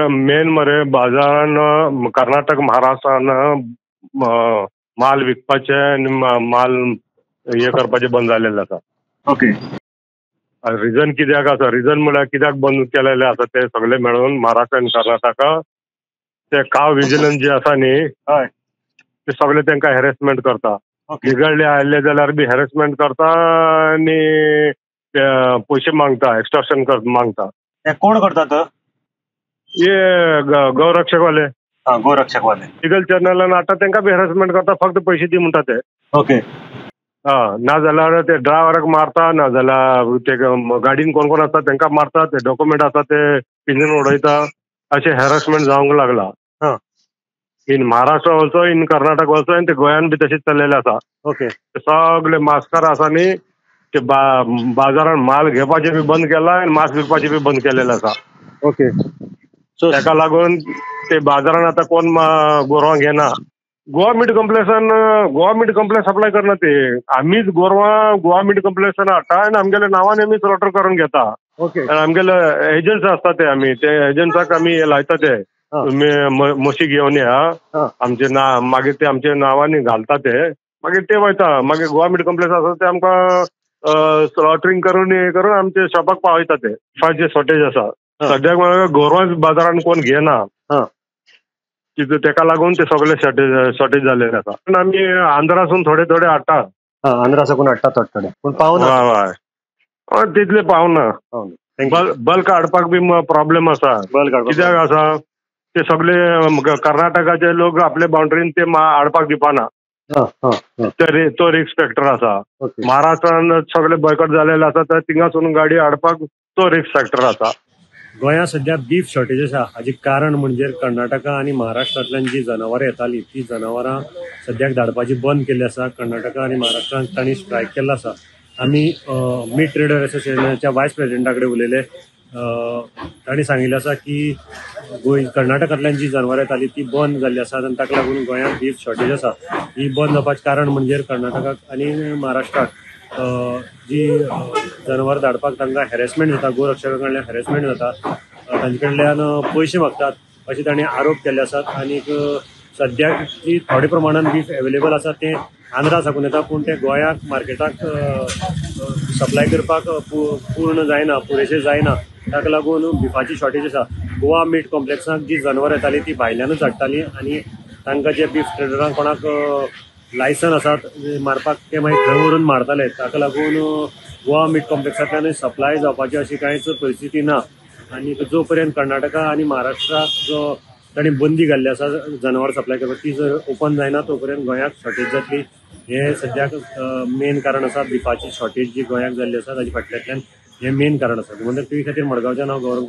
Main मरे बाजारान कर्नाटक महाराष्ट्रान माल विकपाचे आनी माल हे करपाचे बंद जालेले आसा. ओके. रिजन कित्याक आसा, रिजन म्हळ्यार कित्याक बंद केलेले आसा ते सगळे मेळून महाराष्ट्र आनी कर्नाटका ते काव विजिलन्स जे आसा न्ही हय ते सगळे तांकां हॅरेसमेंट करता. लिगली आयले जाल्यार बी हॅरेसमेंट करता आनी ते पयशे मागता, एक्स्टॉर्शन मागता. ते कोण करतात? हे गौरक्षकवाले. हां, गोरक्षकवाले लिगल चॅनलान आतां तांकां बी हॅरेसमेंट करता, फक्त पयशे दी म्हणटा ते. ओके. हा, ना जाल्यार ते ड्रायव्हराक मारता, ना जाल्यार ते गाडीन कोण कोण आसता तांकां मारता, ते डॉक्युमेंट आसा ते पिंजून उडयता. अशें हॅरेसमेंट जावंक लागला in Maharashtra also, in Karnataka also, आनी ते गोंयान बी तशेंच चल्लेलें आसा. ओके. सगळे मास्कार आसा न्ही ते बाजारान माल घेवपाचें बी बंद केला आनी मास्क विकपाचें बी बंद केलेलें आसा. ओके. ताका लागून ते बाजारान आतां कोण गोरवां घेना. गोवा मीट कॉम्प्लेक्सान गोवा मीट कॉम्प्लेक्स सप्लाय करना ते, आमीच गोरवां गोवा मीट कॉम्प्लेक्सान हाडटा आनी आमगेल्या नांवान आमी स्लॉटर करून घेता. ओके. आनी आमगेले एजंट्स आसता ते, आमी ते एजंट्साक आमी लायता ते तुमी म्हशी घेवन या आमचे ना, मागीर ते आमच्या नांवांनी घालता ते, मागीर ते वयता. मागीर गोवा मीट कॉम्प्लेक्स आसा ते आमकां स्लॉटरींग करून हे करून आमच्या शॉपाक पावयता ते. बिफाचे शॉर्टेज आसा सद्याक, म्हळ्यार गोरवां बाजारान कोण घेना, तेका लागून ते सगळे शॉर्टेज जाल्लेले आसा. पूण आमी आंध्रासून थोडे थोडे हाडटा. आंध्रा साकून हाडटा थोडे थोडे, पूण पावना. हय हय, तितले पावना. बल्क हाडपाक बी प्रॉब्लेम आसा. कित्याक आसा ते सगळे कर्नाटकाचे लोक आपले बाउंड्रीन ते हाडपाक दिवपाना, तो रिस्क फॅक्टर आसा. महाराष्ट्रान सगळे बॉयकॉट जालेले आसा, तर थिंगासून गाडी हाडपाक तो रिस्क फॅक्टर आसा. गोंयांत सद्या बीफ शॉर्टेज आसा. हाजें कारण म्हणजे कर्नाटका आनी महाराष्ट्रांतल्यान जी जनावरां येताली ती जनावरां सद्याक धाडपाची बंद केल्ली आसा. कर्नाटका आनी महाराष्ट्रांत तांणी स्ट्रायक केल्लो आसा. आमी मीट ट्रेडर एसोसिएशनाच्या वायस प्रेसिडेंटा कडेन उलयले. तांणी सांगिल्लें आसा की गोंय कर्नाटकांतल्यान जी जनावरां येताली ती बंद जाल्ली आसा आनी ताका लागून गोंयांत बीफ शॉर्टेज आसा. ही बंद जावपाचें कारण म्हणजे कर्नाटकाक आनी महाराष्ट्राक जी जनावरां धाडपाक तांकां हॅरेसमेंट जाता, गोरक्षकां कडल्यान हॅरेसमेंट जाता, तांचे कडल्यान पयशे मागतात अशे तांणी आरोप केल्ले आसात. आनीक सद्याक जी थोडे प्रमाणान बीफ एवेलेबल आसा तें आंध्रा साकून येता, पूण तें गोंयाक मार्केटाक सप्लाय करपाक पूर्ण जायना, पुरेशें जायना. ताका लागून बिफाची शॉर्टेज आसा. गोवा मीट कॉम्प्लेक्साक जी जनावरां येताली ती भायल्यानूच हाडटाली आनी तांकां जे बीफ ट्रेडरांक कोणाक लायसन आसात मारपाक ते मागीर थंय व्हरून मारताले. ताका लागून गोवा मीट कॉम्प्लेक्सांतल्यान सप्लाय जावपाची अशी कांयच परिस्थिती ना. आनी जो पर्यंत कर्नाटका आनी महाराष्ट्राक जो तांणी बंदी घाल्ली आसा जनावर सप्लाय करपाक ती जर ओपन जायना तो पर्यंत गोंयाक शॉर्टेज जातली. हें सद्याक मेन कारण आसा. बिफाची शॉर्टेज जी गोंयाक जाल्ली आसा ताजे फाटल्यांतल्यान हें मेन कारण आसा. गोमंतक टीव्ही खातीर मडगांवच्यान हांव गौरव.